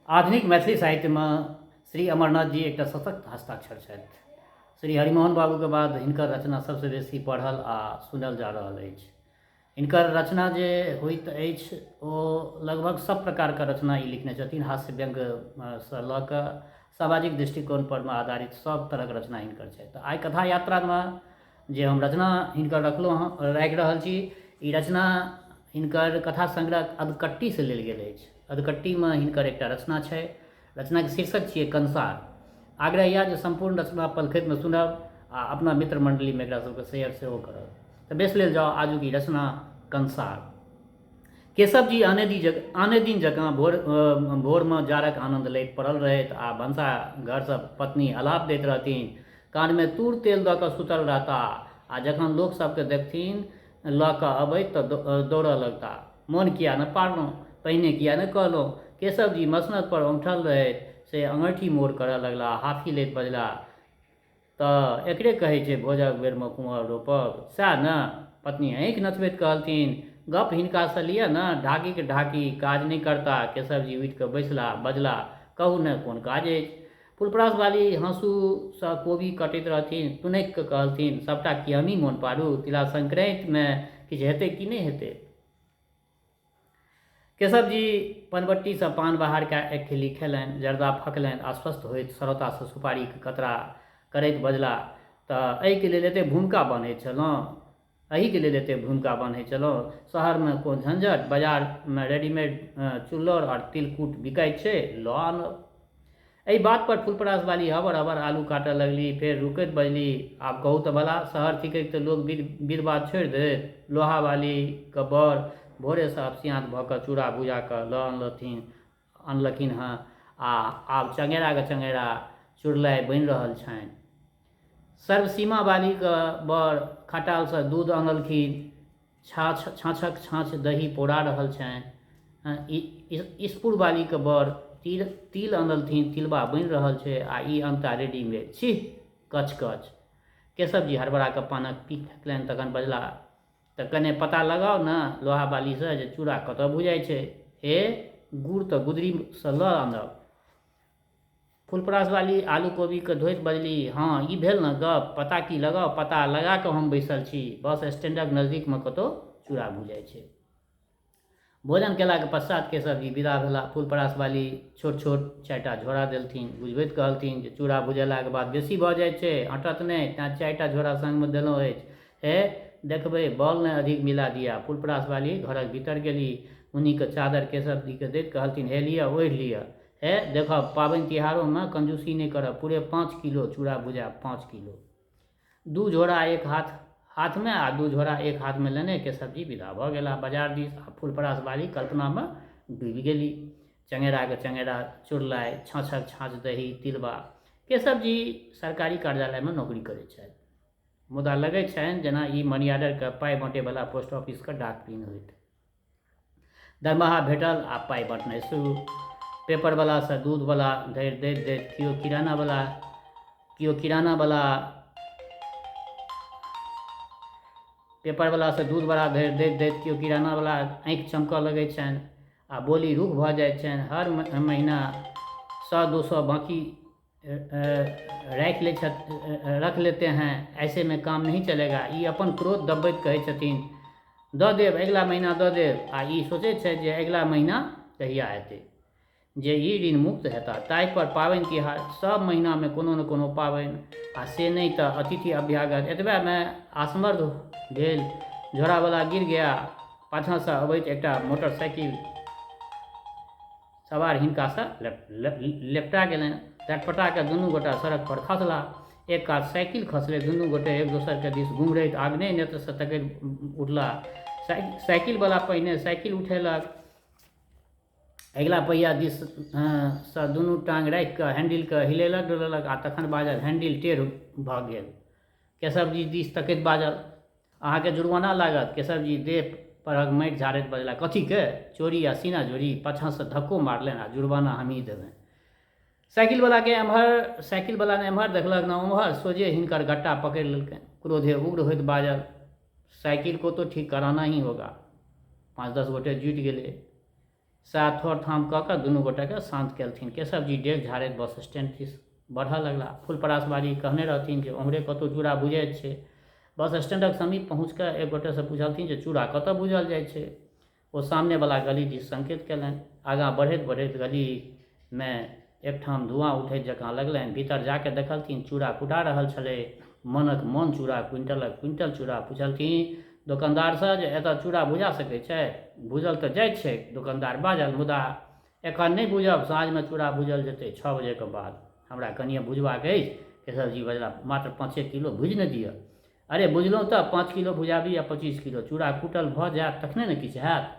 आधुनिक मैथिली साहित्यमे श्री अमरनाथ जी एकटा सशक्त हस्ताक्षर छथि। श्री हरिमोहन बाबूके बाद हिनकर रचना सभसँ बेसी पढ़ल आ सुनल जा रहल अछि। हिनकर रचना जे होइत अछि ओ लगभग सभ प्रकारके रचना ई लिखने छथिन। हास्य व्यङ्ग्यसँ लऽ कऽ सामाजिक दृष्टिकोणपरमे आधारित सभ तरहक रचना हिनकर छथि। तऽ आइ कथा यात्रामे जे हम रचना हिनकर रखलहुँ हँ, राखि रहल छी, ई रचना हिनकर कथा संग्रह अधकट्टीसँ लेल गेल अछि। अधकट्टीमे हिनकर एकटा रचना छै। रचनाके शीर्षक छियै कंसार। आग्रह इएह जे सम्पूर्ण रचना पलखतिमे सुनब आ अपना मित्र मण्डलीमे एकरा सबके शेयर सेहो करब। तऽ बेस लेल जाउ आजुक ई रचना कंसार। केशव जी आने दी जग आने दिन जकाँ भोर भोरमे जाड़क आनन्द लैत पड़ल रहथि आ भनसा घरसँ पत्नी अलाप दैत रहथिन। कानमे तूर तेल दऽ कऽ सुतल रहता आ जखन लोक सभकेँ देखथिन लऽ कऽ अबैत तऽ दौड़ऽ लगता। मोन किए ने पाड़लहुँ? पहिने किए ने कहलहुँ? केशवजी मसनदपर ओङठल रहथि से अङैठी मोड़ करऽ लगला। हाफी लैत बजला, तऽ एकरे कहै छै भोजक बेरमे कुम्हर रोपब, सएह ने? पत्नी आँखि नचबैत कहलथिन, गप्प हिनकासँ लिअ ने, ढाकीक ढाकी काज नहि करता। केशवजी उठि कऽ बैसला। बजला, कहू ने कोन काज अछि? फुलपरासवाली हाँसूसँ कोबी कटैत रहथिन, तुनकि कऽ कहलथिन, सभटा की हमही मोन पाड़ू? तिला संक्रान्तिमे किछु हेतै कि नहि हेतै? केशवजी पनबट्टीसँ पान बाहर कए एक खिल्ली खेलनि, जर्दा फँकलनि, आश्वस्त होइत सरौतासँ सुपारीक कतरा करैत बजला, तऽ एहिके लेल एतेक भूमिका बान्हैत छलहुँ? एहिके लेल एतेक भूमिका बान्हैत छलहुँ? शहरमे कोन झंझट? बजारमे रेडीमेड चुल्लड़ आओर तिलकुट बिकाइत छै, लऽ आनब। एहि बातपर फुलपरासवाली हबर-हबर आलू काटऽ लगली। फेर रुकैत बजली, आब कहू तऽ भला, शहर थिकैक तऽ लोक विध-बाध छोड़ि देत? लोहावालीक बर भोरेसँ अपसियाँत भऽ कऽ चूड़ा भुजा कऽ लऽ अनलखिन हँ आ आब चङेराक चङेरा चुड़लाइ बनि रहल छनि। सर्वसीमावालीक बर खटालसँ दूध अनलखिन। छाछ छाछक छाछ दही पौरा रहल छनि। इसपुरवालीके बर तिल तिल अनलथिन, तिलबा बनि रहल छै आ ई अनता रेडीमेड। छिः! कच-कच। केशवजी हड़बड़ा कऽ पानक पीक फेकलनि तखन बजलाह, तऽ कने पता लगाउ ने लोहाबालीसँ जे चूड़ा कतऽ भुजाइ छै। हे, गुड़ तऽ गुदरीसँ लऽ आनब। फुलपरासवाली आलू कोबीकेँ धोइत बजली, हँ, ई भेल ने गप, पता की लगाउ, पता लगा कऽ हम बैसल छी, बस स्टैंडक नजदीकमे कतौ चूड़ा भुजाइ छै। भोजन केलाक पश्चात केशवजी विदा भेला। फुलपरासवाली छोट-छोट चारिटा झोरा देलथिन। बुझबैत कहलथिन जे चूड़ा भुजेलाक बाद बेसी भऽ जाइत छै, अँटत नहि, तेँ चारिटा झोरा संगमे देलहुँ अछि। हे, देखबै, बॉल ने अधिक मिला दिया। फुलपरासवाली घरक भीतर गेली। ऊनीक चादर केशवजीकेँ दैत कहलथिन, हे लिअ, ओढ़ि लिअ। हे देखब, पाबनि तिहारोमे कंजूसी नहि करब, पूरे 5 किलो चूड़ा भुजायब, 5 किलो। 2 झोरा एक हाथ हाथमे आ 2 झोरा एक हाथमे लेने केशवजी विदा भऽ गेलाह बजार दिस आ फुलपरासवाली कल्पनामे डूबि गेली। चङेराक चङेरा चुड़लाइ, छाँछक छाँछ दही, तिलबा। केशवजी सरकारी कार्यालयमे नौकरी करैत छथि। मुदा लगैत छनि जेना ई मनिआर्डरके पाइ बँटैवला पोस्ट ऑफिसके डाकपिन होइथ। दरमाहा भेटल आ पाइ बँटनाइ शुरू। पेपरवलासँ दूधवला धरि दैत दैत केओ किरानावला केओ किरानावला पेपरवलासँ दूधवला धरि दैत दैत केओ किरानावला आँखि चमकऽ लगै छनि आ बोली रुख भऽ जाइ छनि। हर महीना 100-200 बाँकी राखि लै छथि, रख लेते हैं, ऐसे में काम नहीं चलेगा। ई अपन क्रोध दबबैत कहै छथिन, दऽ देब, अगिला महीना दऽ देब। आ ई सोचैत छथि जे अगिला महीना कहिया एतै जे ई ऋण मुक्त हेता। ताहिपर पाबनि तिहार, सभ महीनामे कोनो ने कोनो पाबनि आ से नहि तऽ अतिथि अभ्यागत। एतबेमे असमर्थ भेल झोरावला गिर गया। पाछाँसँ अबैत एकटा मोटरसाइकिल सवार हिनकासँ लेपटा गेलनि। लटपटा कऽ दुनू गोटा सड़कपर खसला। एक कात साइकिल खसलै। दुनू गोटे एक दोसरके दिस गुम्हरैत आग्नेय नेत्रसँ तकैत उठला। साइकिलवला पहिने साइकिल उठेलक। अगिला पहिया दिस सँ दुनू टाँग राखि कऽ हैंडिलकेँ हिलेलक डोलेलक आ तखन बाजल, हैंडिल टेढ़ भऽ गेल। केशवजी दिस तकैत बाजल, अहाँकेँ जुर्माना लागत। केशवजी देह परहक माटि झाड़ैत बजलाह, कथीके? चोरी आ सीनाजोरी? पाछाँसँ धक्को मारलनि आ जुर्माना हमही देबनि। साइकिलवलाके एम्हर साइकिलवला ने एम्हर देखलक ने ओम्हर, सोझे हिनकर गट्टा पकड़ि लेलकनि। क्रोधे उग्र होइत बाजल, साइकिल को तो ठीक कराना ही होगा। 5-10 गोटे जुटि गेलै। सएह थोड़ थाम कऽ कऽ दुनू गोटेकेँ शान्त केलथिन। केशवजी डेग झाड़ैत बस स्टैंड दिस बढ़ऽ लगलाह। फुलपरासवाली कहने रहथिन जे ओम्हरे कतहु चूड़ा भुजैत छै। बस स्टैंडक समीप पहुँचि कऽ एक गोटेसँ पुछलथिन जे चूड़ा कतऽ भूजल जाइ छै? ओ सामनेवला गली दिस संकेत केलनि। आगाँ बढ़ैत-बढ़ैत गलीमे एकठाम धुआँ उठैत जकाँ लगलनि। भीतर जा कऽ देखलथिन, चूड़ा कुटा रहल छलै। मनक मन चूड़ा, क्विंटलक क्विंटल चूड़ा। पुछलथिन दोकानदारसँ जे एतऽ चूड़ा भुजा सकै छै? भूजल तँ जाइत छैक, दोकानदार बाजल, मुदा एखन नहि भूजब, साँझमे चूड़ा भूजल जेतै, छओ बजेक बाद। हमरा कनिए भुजबाक अछि। केशवजी बजलाह, मात्र पाँचे किलो भूजि ने दिअ। अरे बुझलहुँ तँ पाँच किलो भुजाबी या 25 किलो, चूड़ा कुटल भऽ जायत तखने ने किछु हैत।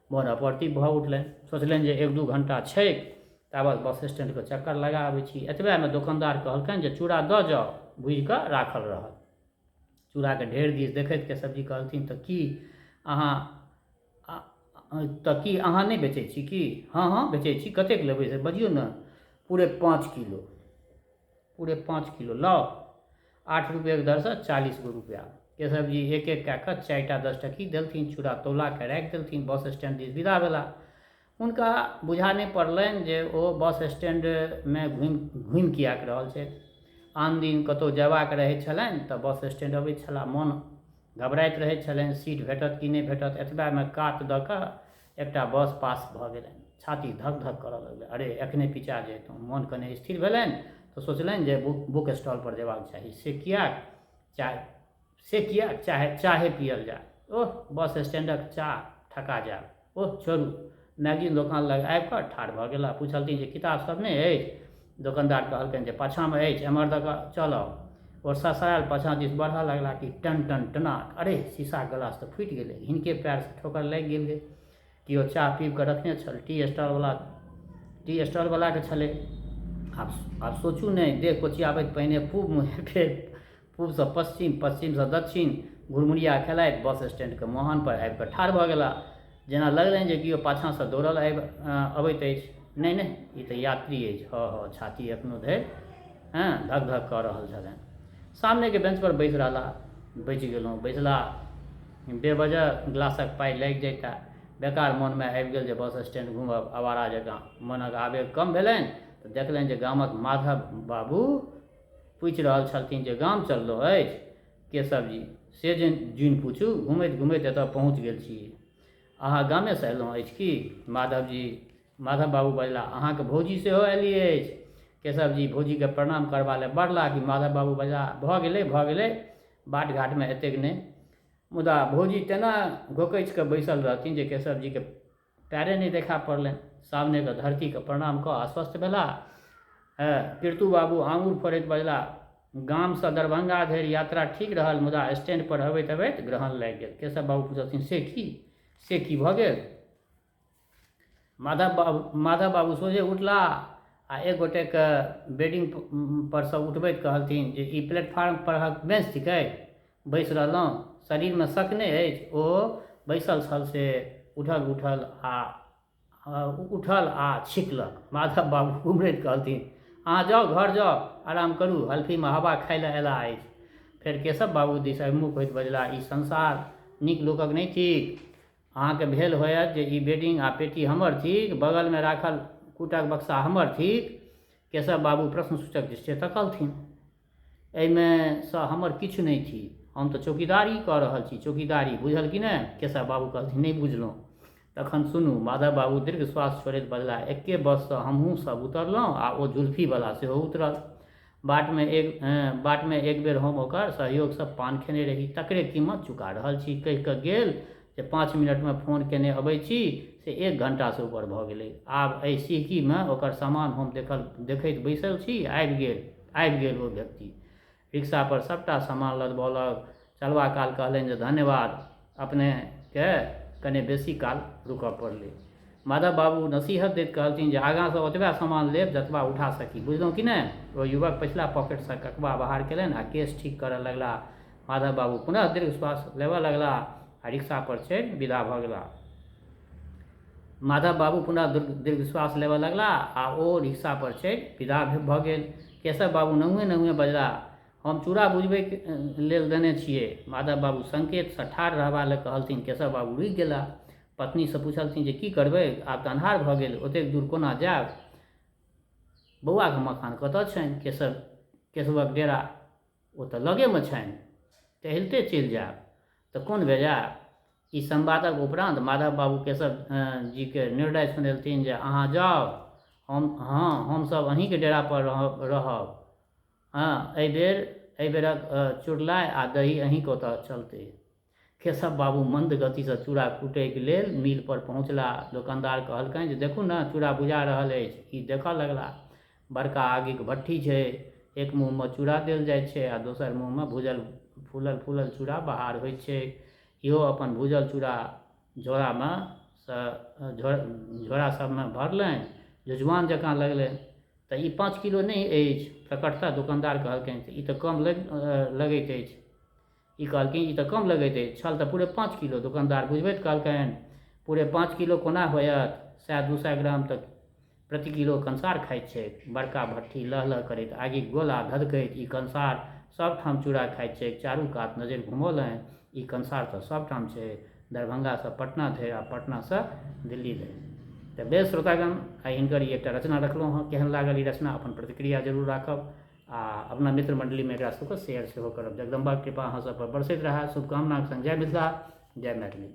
मोन अपरतिभ भऽ उठलनि। सोचलनि जे एक दू घंटा छैक, ताबत बस स्टैंडके चक्कर लगा अबै छी। एतबेमे दोकानदार कहलकनि जे चूड़ा दऽ जाउ, भूजि कऽ राखल रहत। चूड़ाके ढेर दिस देखैत केशवजी कहलथिन, तऽ की अहाँ तऽ की अहाँ नहि बेचै छी की? हँ हँ बेचै छी, कतेक लेबै से बजियौ ने। पूरे 5 किलो। पूरे 5 किलो लाउ। 8 रुपैएके दरसँ 40 गो रुपैआ। केशवजी एक एक कए कऽ 4टा 10 टकी देलथिन। चूड़ा तौला कऽ राखि देलथिन। बस स्टैंड दिस विदा भेला। हुनका बुझा नहि पड़लनि जे ओ बस स्टैंडमे घुमि घुमि किएक रहल छथि। आन दिन कतहु जयबाक रहैत छलनि तऽ बस स्टैंड अबैत छलाह। मोन घबराइत रहैत छलनि, सीट भेटत कि नहि भेटत। एतबामे कात दऽ कऽ एकटा बस पास भऽ गेलनि। छाती धक धक करऽ लगलै। अरे, एखने पिचा जैतहुँ। मोन कने स्थिर भेलनि तऽ सोचलनि जे बुक स्टॉलपर जयबाक चाही। से किएक? चाय से किएक? चाहे चाहे पियल जाय। ओह, बस स्टैंडक चाह ठका जायब। ओह, छोड़ू। मैगजीन दोकान लग आबि कऽ ठाढ़ भऽ गेलाह। पुछलथिन जे किताब सभ नहि अछि? दोकानदार कहलकनि जे पाछाँमे अछि, एम्हर दऽ कऽ चल आउ। ओ ससरायल पाछाँ दिस बढ़ऽ लगला कि टन टन टनाक। अरे, शीशाक गिलास तऽ फूटि गेलै। हिनके पएरसँ ठोकर लागि गेल गे। केओ चाह पीबि कऽ रखने छल। टी स्टॉलवला टी स्टॉलवलाके छलै। आब आब सोचू नहि, देह कोचियाबैत पहिने पूब मुँहे, फेर पूबसँ पश्चिम, पश्चिमसँ दक्षिण घुरमुरिया खेलाइत बस स्टैंडके मोहानपर आबि कऽ ठाढ़ भऽ गेलाह। जेना लगलनि जे केओ पाछाँसँ दौड़ल आबि अबैत अछि। नहि नहि, ई तऽ यात्री अछि। हऽ हऽ, छाती एखनो धरि हँ धक धक कऽ रहल छलनि। सामनेके बेंचपर बैसि रहलाह। बचि गेलहुँ। बैसलाह। बेवजह ग्लासक पाइ लागि जइतए। बेकार मोनमे आबि गेल जे बस स्टैंड घूमब आवारा जकाँ। मोनक आवेग कम भेलनि तऽ देखलनि जे गामक माधव बाबू पूछि रहल छलथिन जे गाम चललहुँ अछि केशवजी? से जुनि पूछू, घुमैत-घुमैत एतऽ पहुँच गेल छी। अहाँ गामेसँ अयलहुँ अछि की? माधवजी माधव बाबू बजलाह, अहाँक भौजी सेहो अयलीह अछि। केशवजी भौजीकेँ प्रणाम करबा ले बढ़लाह कि माधव बाबू बजलाह, भऽ गेलै, भऽ गेलै, बाट-घाटमे एतेक नहि। मुदा भौजी तेना घोकचि कऽ बैसल रहथिन जे केशवजीकेँ पएरे नहि देखा पड़लनि। सामनेक धरतीकेँ प्रणाम कऽ आश्वस्त भेलाह। पिरतू बाबू आङुर फोड़ैत बजलाह, गामसँ दरभंगा धरि यात्रा ठीक रहल मुदा स्टैंडपर अबैत-अबैत ग्रहण लागि गेल। केशव बाबू पुछलथिन, से की? से की भऽ गेल? माधव बाबू माधव बाबू सोझे उठलाह आ एक गोटेकेँ बेडिंग परसँ उठबैत कहलथिन जे ई प्लेटफार्म परहक बेंच थिकै? बैसि रहलहुँ? शरीरमे सक नहि अछि? ओ बैसल छल से उठल उठल आ उठल आ छिकलक। माधव बाबू गुमरैत कहलथिन, अहाँ जाउ, घर जाउ, आराम करू। हल्फीमे हवा खाइ लए अयलाह अछि। फेर केशव बाबू दिस अभिमुख होइत बजलाह, ई संसार नीक लोकक नहि थिक। अहाँकेँ भेल होयत जे ई बेडिंग आ पेटी हमर थिक, बगलमे राखल कूटक बक्सा हमर थिक। केशव बाबू प्रश्नसूचक दृष्टिएँ तकलथिन। एहिमे सँ हमर किछु नहि थिक। हम तँ चौकीदारी कऽ रहल छी, चौकीदारी। बूझल कि ने? केशव बाबू कहलथिन, नहि बुझलहुँ। तखन सुनू। माधव बाबू दीर्घ श्वास छोड़ैत बजलाह, एक्के बससँ हमहूँ सभ उतरलहुँ आ ओ जुल्फीवला सेहो उतरल। बाटमे एक बाटमे एक बेर हम ओकर सहयोगसँ पान खेने रही, तकरे कीमत चुका रहल छी। कहि कऽ गेल जे 5 मिनटमे फोन केने अबै छी, से एक घण्टासँ ऊपर भऽ गेलै। आब एहि सिहकीमे ओकर सामान हम देखल देखैत बैसल छी, आबि गेल, आबि गेल ओ व्यक्ति। रिक्शापर सभटा सामान लदबौलक। चलबा काल कहलनि जे धन्यवाद, अपनेकेँ कने बेसी काल रुकऽ पड़लै। माधव बाबू नसीहत दैत कहलथिन जे आगाँसँ ओतबे सामान लेब जतबा उठा सकी, बुझलहुँ कि ने? ओ युवक पछिला पॉकेटसँ ककबा बहार केलनि आ केश ठीक करऽ लगलाह। माधव बाबू पुनः दीर्घ श्वास लेबऽ लगलाह आ रिक्शापर चढ़ि विदा भऽ गेलाह। माधव बाबू पुनः दीर्घ श्वास लेबऽ लगलाह आ ओ रिक्शापर चढ़ि विदा भऽ गेल। केशव बाबू नहुएँ-नहुएँ बजलाह, हम चूड़ा भुजबैक लेल देने छियै। माधव बाबू संकेतसँ ठाढ़ रहबा लेल कहलथिन। केशव बाबू रुकि गेलाह। पत्नीसँ पुछलथिन जे की करबै, आब तऽ अन्हार भऽ गेल, ओतेक दूर कोना जायब? बौआके मकान कतऽ छनि? केशव केशवक डेरा ओ तऽ लगेमे छनि, टहलिते चलि जायब तऽ कोन बेजाय। ई संवादक उपरान्त माधव बाबू केशव जीके निर्णय सुनेलथिन जे अहाँ जाउ, हम हँ हमसभ अहीँके डेरापर रहब रहब। हँ एहिबेर एहिबेरक चुड़लाइ आ दही अहीँके ओतऽ चलतै। केशव बाबू मन्द गतिसँ चूड़ा कूटैक लेल मिलपर पहुँचला। दोकानदार कहलकनि जे देखू ने चूड़ा बुझा रहल अछि। ई देखऽ लगला। बड़का आगिक भट्ठी छै। एक मुँहमे चूड़ा देल जाइत छै आ दोसर मुँहमे भूजल फूलल फूलल चूड़ा बहार होइत छै। इहो अपन भूजल चूड़ा झोरामे सँ झोरा सभमे भरलनि। झुझुआन जकाँ लगलनि। तऽ ई पाँच किलो नहि अछि। प्रकटतः दोकानदार कहलकनि ई तऽ कम लगैत अछि। ई कहलखिन ई तऽ कम लगैत अछि, छल तऽ पूरे पाँच किलो। दोकानदार बुझबैत कहलकनि पूरे 5 किलो कोना होयत, 100-200 ग्राम तऽ प्रति किलो कंसार खाइत छैक। बड़का भट्ठी लह-लह करैत आगिक गोला धधकैत ई कंसार सभ ठाम चूड़ा खाइत छैक। चारू कात नजरि घुमौलनि, ई कंसार तऽ सभ ठाम छै, दरभंगासँ पटना धरि आ पटनासँ दिल्ली धरि। तऽ बेस श्रोतागण, आइ हिनकर ई एकटा रचना रखलहुँ हँ। केहन लागल ई रचना अपन प्रतिक्रिया जरूर राखब आ अपना मित्र मण्डलीमे एकरा सबके शेयर सेहो करब। जगदम्बाक कृपा अहाँ सब पर बरसैत रहए, शुभकामनाक संग जय मिथिला, जय मैथिली।